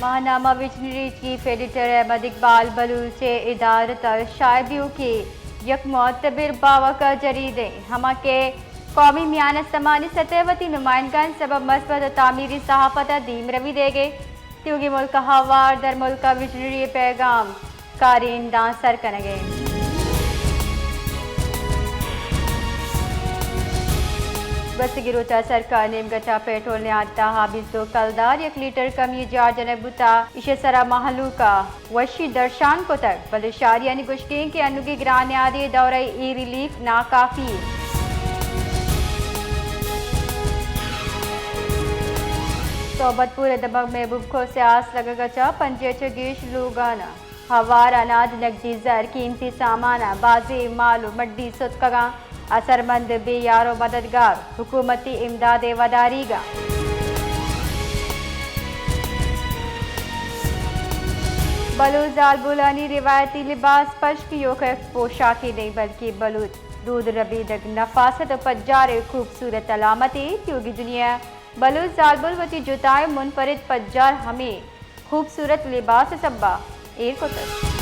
ماہنامہ visionary chief editor Ahmad اقبال بلوچ ءِ ادارت ءَ شائع بیوکی یک معتبر باوک ءَ جریدے، ہما کہ قومی میان استمانی سطح ءَ وتی نمائندگانی سبب مثبت ءُ تعمیری صحافت ءَ دیمروی دیگ ءَ، تیوگیں ملک ءَ ہوار، در ملک ءَ وژنری ءِ پیغام کارین داں سر کنگ ءَ۔ گوستگیں روچ ءَ سرکار ءِ نیمگ ءَ چہ پٹرول ءِ نیاد ءِ تہا بیست ءُ دو کلدار یک لیٹر کمی ءَ جار جنگ بوتگ، ایشی ءِ سرا مہلوک ءَ وشی درشان کتگ، بلے شہریانی گوشگ اِنت کہ انوگیں گران نیادی ءِ دور ءَ اے ریلیف ناکافی اِنت۔ صحبت پور ءِ دمگ محبوب کھوسے ءَ آس لگگ ءَ چہ پنجاہ ءَ چہ گیش لوگان ءَ ہوار، اناج، نگدی زر، قیمتی سامان ءُ بازیں مال ءُ مڈی ستکگ اَنت، اثرمند بے یار ءُ مددگار، حکومتی امداد ءِ وداریگ ءَ۔ بلوچ زالبولانی روایتی لباس پشک یوک ءِ پوشاکے نہ اِنت، بلکیں بلوچ دود، ربیدگ، نفاست ءُ پجار ءِ خوبصورت علامتے۔ تیوگیں دنیا ءَ بلوچ زالبول وتی جتائیں منفرد پجار ہمے خوبصورت لباس ءِ سبب ءَ ایر کتگ۔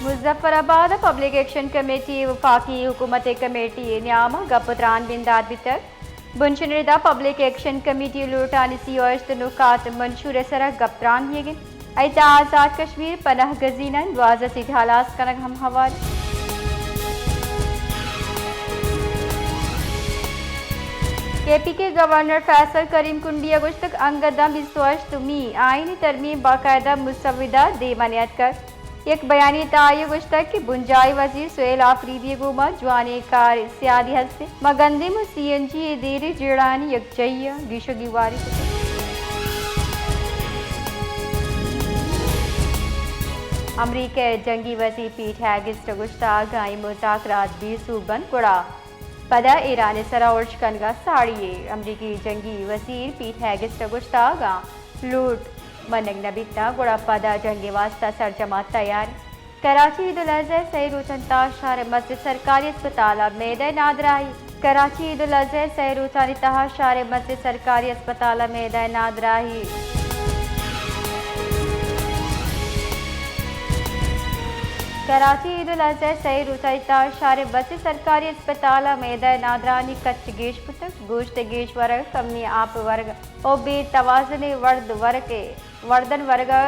مظفر آباد ءَ پبلک ایکشن کمیٹی ءُ وفاقی حکومت ءِ کمیٹی ءِ نیام ءَ گپ ءُ تران بندات بیتگ۔ بنشن ءِ ردا پبلک ایکشن کمیٹی ءِ لوٹانی سی ءُ ہشت نکات منشور ءِ سرا گپ تران بیگ ءَ اِنت۔ اے تہا آزاد کشمیر، پناہ گزینان، دوازدہ سیٹ ہلاس کنگ ہم ہوار۔ کے پی کے گورنر فیصل کریم کنڈی ءَ گوشتگ، انگت داں بیست ءُ ہشت می آئینی ترمیم باقاعدہ مسودہ دیم ءَ نیاتکگ۔ یک بیانیہ ءِ تہا آئی ءَ گوشتگ کہ بنجاہی وزیر سہیل آفریدی ءِ گوما جوانیں کار سیادی ہست اِنت۔ ما گندیم ءُ سی این جی ءِ دیریں جیڑھانی یکجائی ءَ گیش ءُ گیواری کتگ۔ امریکہ ءِ جنگی وزیر پیٹ ہیگسٹ ءَ گوشتگ، اگاں اے مذاکرات بے سوب بنت، گڑا پدا ایران ءِ سرا ارش کنگ ءَ ساڑی یے۔ امریکی جنگی وزیر پیٹ ہیگسٹ ءَ گوشتگ، اگاں لوٹ منگ نہ بیتاں، گڑا پدا جنگ ءِ واستہ سرجم ءَ تیار۔ کراچی، عید الاضحی ءِ سئے روچانی تہا شہر ءِ مزن سرکاری اسپتال ءَ معدہ ءِ نادراہی۔ کراچی، عید الاضحی ءِ سئے روچانی تہا شہر ءِ مزن سرکاری اسپتال ءَ معدہ ءِ نادراہی۔ کراچی، عید الاضحی ءِ سئے روچانی تہا شہر ءِ مزن سرکاری اسپتال ءَ معدہ ءِ نادراہانی کچ گیش بوتگ، گوشت ءِ گیش ورگ، کمی آپ ءِ ورگ ءُ بے توازنیں ورد ورگ ءِ وردن ورگ ءَ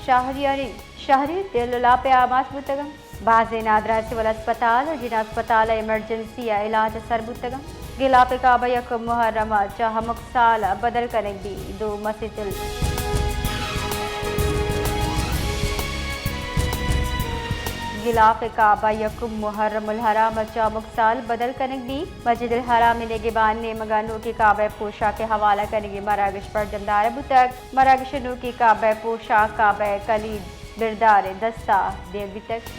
شہریانی، شہری دل ءُ لاپ ءِ آماچ بوتگ اَنت۔ بازیں نادراہ سول اسپتال ءُ جناح اسپتال ءَ ایمرجنسی ءَ علاج ءَ سر بوتگ اَنت۔ گلاف ءِ کعبہ یکم محرم ءَ چہ ہمک سال ءَ بدل کنگ بیت، دو مسجد ال-، گلاف ءِ کعبہ یکم محرم الحرام ءَ چہ ہمک سال بدل کنگ بیت۔ مسجد الحرام ءِ نگہبان ءِ نیمگ ءَ نوکیں کعبہ ءِ پوشاک ءِ حوالہ کنگ ءِ مراگش برجم دارگ بوتگ۔ مراگش ءَ نوکیں کعبہ ءِ پوشاک کعبہ ءِ کلید بردار ءِ دست ءَ دیگ بیتگ۔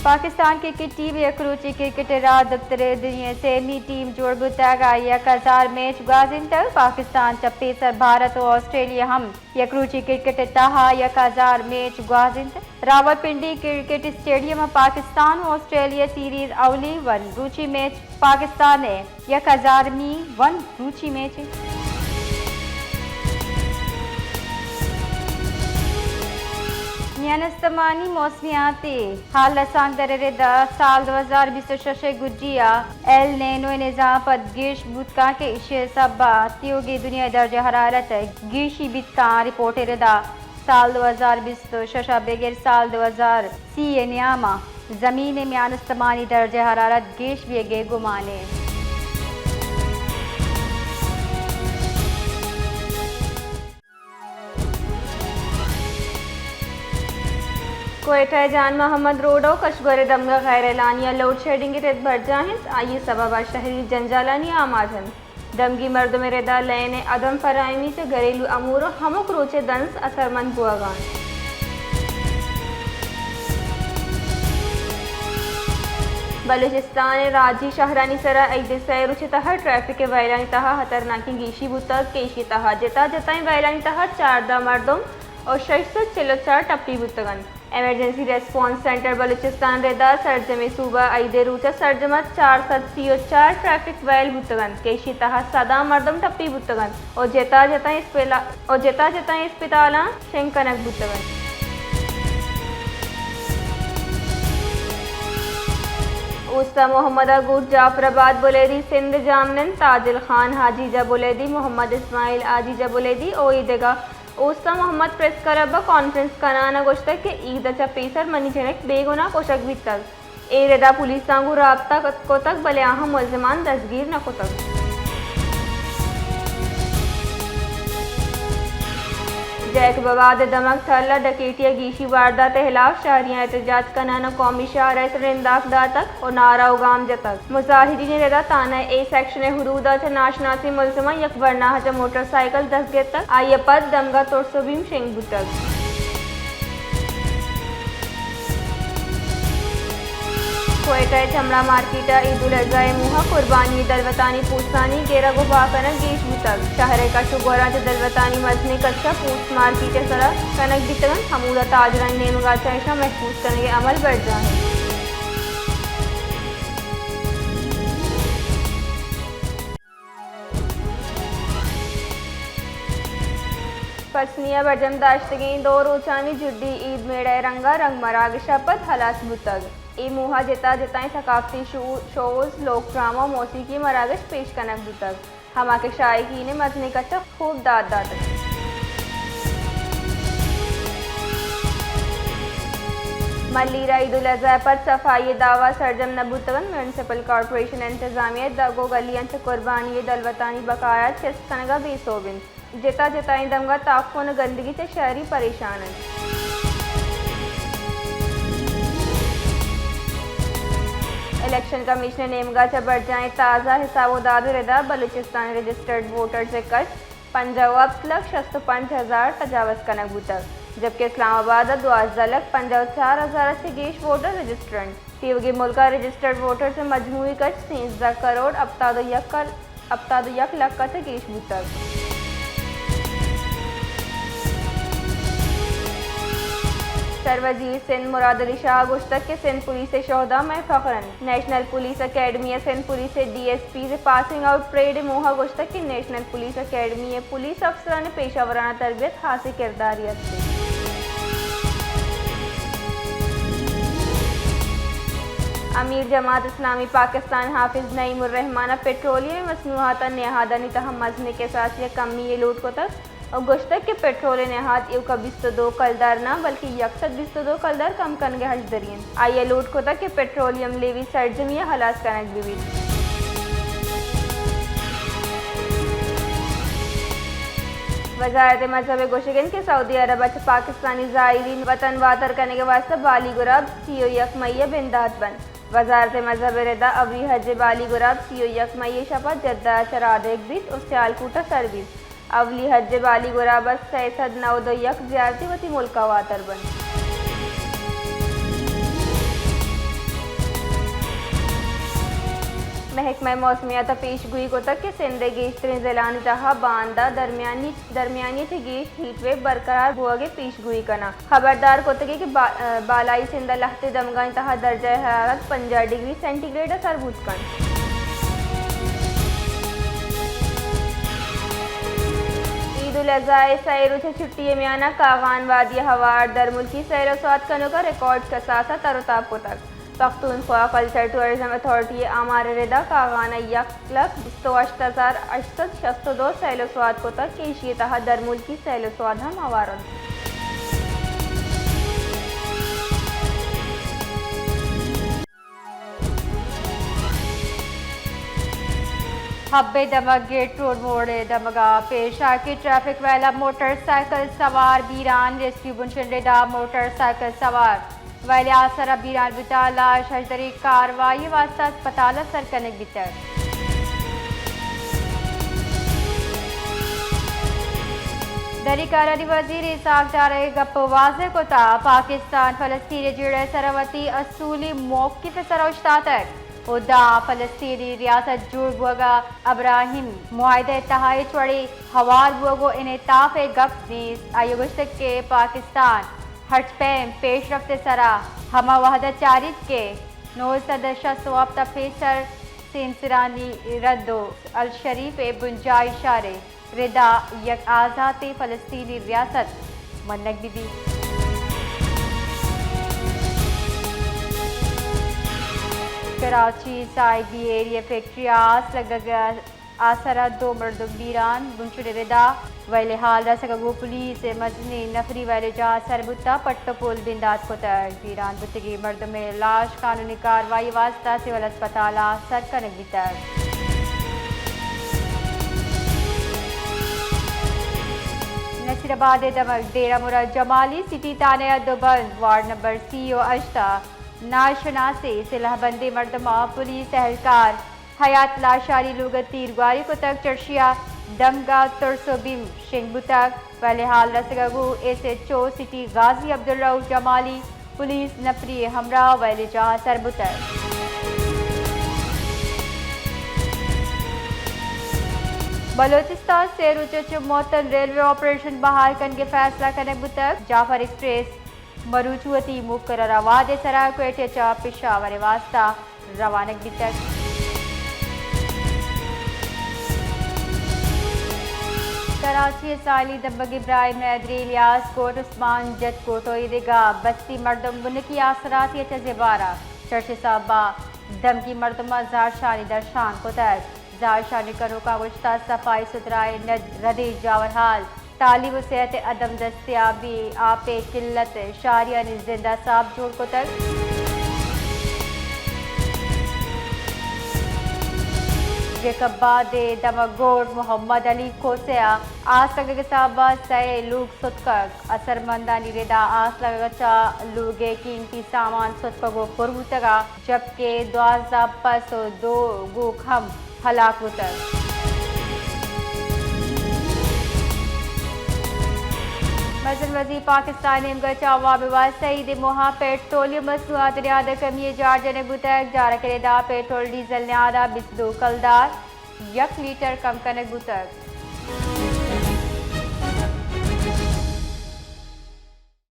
پاکستان کرکٹ ٹیم ءِ یک روچی کرکٹ ءِ راہ دپتر ءِ دنیا ءِ سیمی ٹیم جوڑ بوتگ ءُ یک ہزار میچ گوازینتگ۔ پاکستان چہ پیسر بھارت ءُ آسٹریلیا ہم یک روچی کرکٹ ءِ تہا یک ہزار میچ گوازینت۔ راولپنڈی کرکٹ اسٹیڈیم ءَ پاکستان ءُ آسٹریلیا سیریز اولی ون روچی میچ۔ پاکستان ءِ یک ہزارمی ون روچی میچ۔ میان استمانی موسمیاتی حال رسانکدر ءِ ردا سال دو ہزار بیست ءُ شش ءِ گڈی ءَ ایل نینو ءِ نظام پد گیش بوت کنت کہ ایشی ءِ سبب ءَ تیوگیں دنیا ءِ درجہ حرارت ءَ گیشی بیت کنت۔ رپورٹ ءِ ردا سال دو ہزار بیست ءُ شش ءَ بگر سال دو ہزار سی ءِ نیام ءَ زمین ءِ میان استمانی درجہ حرارت گیش بیگ ءِ گمان اِنت۔ کوئٹہ ءِ جان محمد روڈ ءُ کشگور ءِ دمگ ءَ غیر اعلانیہ لوڈ شیڈنگ ءِ رد برجاہ اِنت، آئی ءِ سبب ءَ شہری جنجالانی آماچ اَنت۔ دمگی مردم ءِ ردا لین ءِ عدم فراہمی چہ گھریلو امور ءُ ہمک روچ ءِ دنز اثرمند بوگ ءَ اَنت۔ بلوچستان ءِ راجی شہرانی سرا عید ءِ سئے روچ ءِ تہا ٹریفک ءِ وئیلانی تہا ہترناکیں گیشی بوتگ کہ ایشی ءِ تہا جتا جتائیں وئیلانی تہا چاردہ مردم ءُ شش سد چل ءُ چار ٹپی بوتگ اَنت۔ ایمرجنسی ریسپانس سینٹر بلوچستان ءِ ردا سرجمیں صوبہ ءَ عید ءِ روچ ءَ سرجم ءَ چار سد سی ءُ چار ٹریفک وائل بوتگ اَنت کہ ایشی ءِ تہا سداں مردم ٹپی بوتگ اَنت ءُ جتا جتائیں اسپلا-، ءُ جتا جتائیں اسپتالاں شنگ کنگ بوتگ اَنت۔ اوست ءَ محمد ءَ گوٹ جعفر آباد بلیدی، سندھ جامنند، تاجل خان، حاجی جا بلیدی، محمد اسماعیل، حاجی جا بلیدی ءُ اے دگہ اوست ءَ محمد پریس کلب ءَ کانفرنس کنان ءَ گوشتگ کہ عید ءَ چہ پیسر منی جنک بے گناہ کشگ بیتگ۔ اے ردا پولیساں گوں رابطہ کت-، کتگ، بلے آہاں ملزمان دزگیر نہ کتگ۔ جیکب آباد ءِ دمگ ٹھل ءَ ڈکیٹی ءِ گیشی واردات ءِ ہلاف شہریاں احتجاج کنان ءَ قومی شاہراہ ءِ سر ءَ ننداک داتگ ءُ نعرہ ءُ گام جتگ۔ مظاہرین ءِ ردا تھانہ اے سیکشن ءِ حدود ءَ چہ ناشناسیں ملزماں یک ورناہ ءَ چہ موٹر سائیکل دست گپتگ، آئی ءَ پد دمگ ءَ ترس ءُ بیم شنگ بوتگ۔ کوئٹہ ءِ چمڑا مارکیٹ ءَ عید الاضحی ءِ موہ ءَ قربانی ءِ دلوتانی پوستانی گرگ ءُ بہا کنگ گیش بوتگ۔ شہر ءِ کش ءُ گوراں چہ دلوتانی مزنیں کچ ءَ پوست مارکیٹ ءِ سرا کنگ بیتگ اَنت، ہمودا تاجرانی نیمگ ءَ چہ اشاں محفوظ کنگ ءِ عمل برجاہ اِنت۔ پسنی ءَ برجم داشتگیں دو روچانی جڈی عید میڑہ ءِ رنگا رنگ مراگش ءَ پد ہلاس بوتگ۔ اے موہ ءَ جتا جتائیں ثقافتی شو-، شوز، لوک ڈرامہ ءُ موسیقی مراگش پیش کنگ بوتگ، ہما کہ شائقین ءَ مزنیں کچ ءَ خوب داد داتگ۔ ملیر ءَ عید الاضحی ءَ پد صفائی ءِ دعوی سرجم نہ بوتگ اَنت۔ میونسپل کارپوریشن ءِ انتظامیہ ءِ دگ ءُ گلیاں چہ قربانی ءِ دلوتانی بقایات چست کنگ ءَ بے سوب اِنت۔ جتا جتائیں دمگاں تاکپن ءُ گندگی چہ شہری پریشان اَنت۔ الیکشن کمیشن ءِ نیمگ ءَ چہ برجاہیں تازہ حساب ءُ داد ءِ ردا بلوچستان ءِ رجسٹرڈ ووٹرز ءِ کچ پنجاہ ءُ ہپت لکھ شست ءُ پنچ ہزار تجاوز کنگ بوتگ، جبکہ اسلام آباد ءَ دوازدہ لکھ پنجاہ ءُ چار ہزار ءَ چہ گیش ووٹر رجسٹر اَنت۔ تیوگیں ملک ءَ رجسٹرڈ ووٹرز ءِ مجموعی کچ سیزدہ کروڑ ہپتاد ءُ یک ءَ ہپتاد ءُ یک لکھ ءَ چہ گیش بوتگ۔ سروزیر سندھ مراد علی شاہ ءَ گوشتگ کہ سندھ پولیس ءِ شہدا مئے فخر اَنت۔ نیشنل پولیس اکیڈمی ءَ سندھ پولیس ءِ ڈی ایس پیز ءِ پاسنگ آؤٹ پریڈ ءِ موہ ءَ گوشتگ کہ نیشنل پولیس اکیڈمی ءِ پولیس افسران ءِ پیشہ ورانہ تربیت ہاسیں کردارے است اِنت۔ امیر جماعت اسلامی پاکستان حافظ نعیم الرحمان ءَ پٹرولیم مصنوعات ءِ نہادانی تہا مزنیں کساسی ءِ کمی ءِ لوٹ کتگ ءُ گوشتگ کہ پٹرول ءِ نہاد ایوک ءَ بیست ءُ دو کلدار نہ بلکیں یک سد بیست ءُ دو کلدار کم کنگ ءِ ہژدری اِنت۔ آئی ءَ لوٹ کتگ کہ پٹرولیم لیوی سرجمی ءَ ہلاس کنگ بہ بیت۔ وزارت مذہب ءِ گوشگ اِنت کہ سعودی عرب ءَ چہ پاکستانی زائرین وطن واتر کنگ ءِ واستہ بالی گراب سی ءُ یک مئی ءَ بندات بنت۔ وزارت مذہب ءِ ردا اولی حج ءِ بالی گراب سی ءُ یک مئی ءِ شپ ءَ جدہ ءَ چہ رادیگ بیت ءُ سیالکوٹ ءَ سر بیت۔ اولی حج ءِ بالی گراب ءَ سئے سد نود ءُ یک زیارتی وتی ملک ءَ واتر بنت۔ محکمہ موسمیات ءَ پیش گوئی کتگ کہ سندھ ءِ گیشتریں ضلعانی تہا باندا درمیانی، درمیانی ءَ چہ گیش ہیٹ ویو برقرار بوگ ءِ پیش گوئی کناں۔ خبردار کتگی کہ با-، بالائی سندھ ءِ لہتے دمگانی تہا درجہ حرارت پنجاہ ڈگری سینٹی گریڈ ءَ سر بوت کنت۔ عید الاضحی ءِ سئے روچ ءِ چھٹی ءِ میان ءَ کاغان وادی ءِ ہوار درملکی سیل ءُ سواد کنوکاں ریکارڈ کساس ءَ تر ءُ تاب کتگ۔ پختونخوا کلچر ٹورازم اتھارٹی ءِ آمار ءِ ردا کاغان ءَ یک لکھ بیست ءُ ہشت ہزار ہشت سد شست ءُ دو سیل ءُ سواد کتگ کہ ایشی ءِ تہا درملکی سیل ءُ سواد ہم ہوار اَنت۔ حب ءِ دمگ گیٹ روڈ موڑ ءِ دمگ ءَ پیش آکی ٹریفک ویل ءَ موٹر سائیکل سوار بیران، ریسکیو بنشن ءِ ردا موٹر سائیکل سوار ویل ءِ آسر ءَ بیران بوتگ، لاش ہژدری کاروائی ءِ واستہ اسپتال ءَ سر کنگ بیتگ۔ دری کارانی وزیر اسحاق ڈار ءَ گپ واضح کتگ، پاکستان فلسطین ءِ جیڑہ ءِ سر ءَ وتی اصولی موقف ءِ سر ءَ اوشتاتگ۔ ءُ داں فلسطینی ریاست جوڑ بوگ ءَ ابراہیم معاہدہ ءِ تہا ہچ وڑیں ہوار بوگ ءُ انعطاف ءِ گپ نیست۔ آئی ءَ گوشتگ کہ پاکستان ہرچ پیم پیش رفت ءِ سرا ہما وہد ءَ چاریت کہ نو سد ءُ شست ءُ ہپت ءَ پیسر سیمسرانی رد ءُ الشریف ءِ بنجاہی شہر ءِ ردا یک آزاتیں فلسطینی ریاست منگ بہ بیت۔ کراچی سائی بی ایریا فیکٹری ءَ آس لگگ ءِ آسر ءَ دو مردم بیران، بنچل ءِ ردا ویل ءِ ہال رسگ ءَ گوں پولیس ءِ مزنیں نفری ویل ءِ جاہ ءَ سر بوت ءُ پٹ ءُ پول بندات کتگ۔ بیران بوتگیں مردم ءِ لاش قانونی کاروائی ءِ واستہ سول ہسپتال ءَ سر کنگ بیتگ۔ نصیر آباد ءِ دمگ ڈیرہ مراد جمالی سٹی تھانہ ءَ دو بند، وارڈ نمبر سی ءُ ہشت ءَ ناشناسیں سلاہ بندیں مردماں پولیس اہلکار حیات لاشاری لوگ ءَ تیرگواری کتگ، چرشی ءَ دمگ ءَ ترس ءُ بیم شنگ بوتگ۔ ویل ءِ ہال رسگ ءَ گوں ایس ایچ او سٹی غازی عبدالرؤف جمالی پولیس نفری ءِ ہمراہ ویل ءِ جاہ ءَ سر بوتگ۔ بلوچستان ءَ سے روچ ءَ چہ معطل ریلوے آپریشن بحال کنگ ءِ فیصلہ کنگ بوتگ۔ جعفر ایکسپریس مروچی وتی مقررہ وہد ءِ سرا کوئٹہ ءَ چہ پشاور ءِ واستہ روانگ بیتگ۔ کراچی ءِ ساحلی دمگ ابراہیم حیدری الیاس کوٹ، عثمان جت کوٹ ءُ ایدگہ بستی مردم بنکی آسراتی ءَ چہ زبہر ءَ چرشی ءِ سہب ءَ دمگی مردماں زہرشانی درشان کتگ۔ زہرشانی کنوکاں گوشتگ صفائی ستھرائی ءِ ند، ردیں جاورحال، تعلیم ءُ صحت ءِ عدم دستیابی، آپ ءِ قلت شہریانی زند ءَ سہب جوڑ کتگ۔ جیکب آباد ءِ دمگ گونڈ محمد علی کھوسہ ءَ آس لگگ ءِ سہب ءَ سئے لوگ ستکگ۔ اثرمندانی ردا آس لگگ ءَ چہ لوگ ءِ قیمتی سامان ستکگ ءُ پر بوتگ ءَ جبکہ دوازدہ پس ءُ دو گوک ہم ہلاک بوتگ۔ مزن وزیر پاکستان ءِ نیمگ ءَ چہ عوام ءِ واستہ عید ءِ موہ ءَ پیٹرولیم مصنوعات ءِ نرخ ءَ کمی ءِ جار جنگ بوتگ۔ جارگ ءِ ردا پیٹرول ڈیزل ءِ نرخ ءَ بیست ءُ دو کلدار یک لیٹر کم کنگ بوتگ۔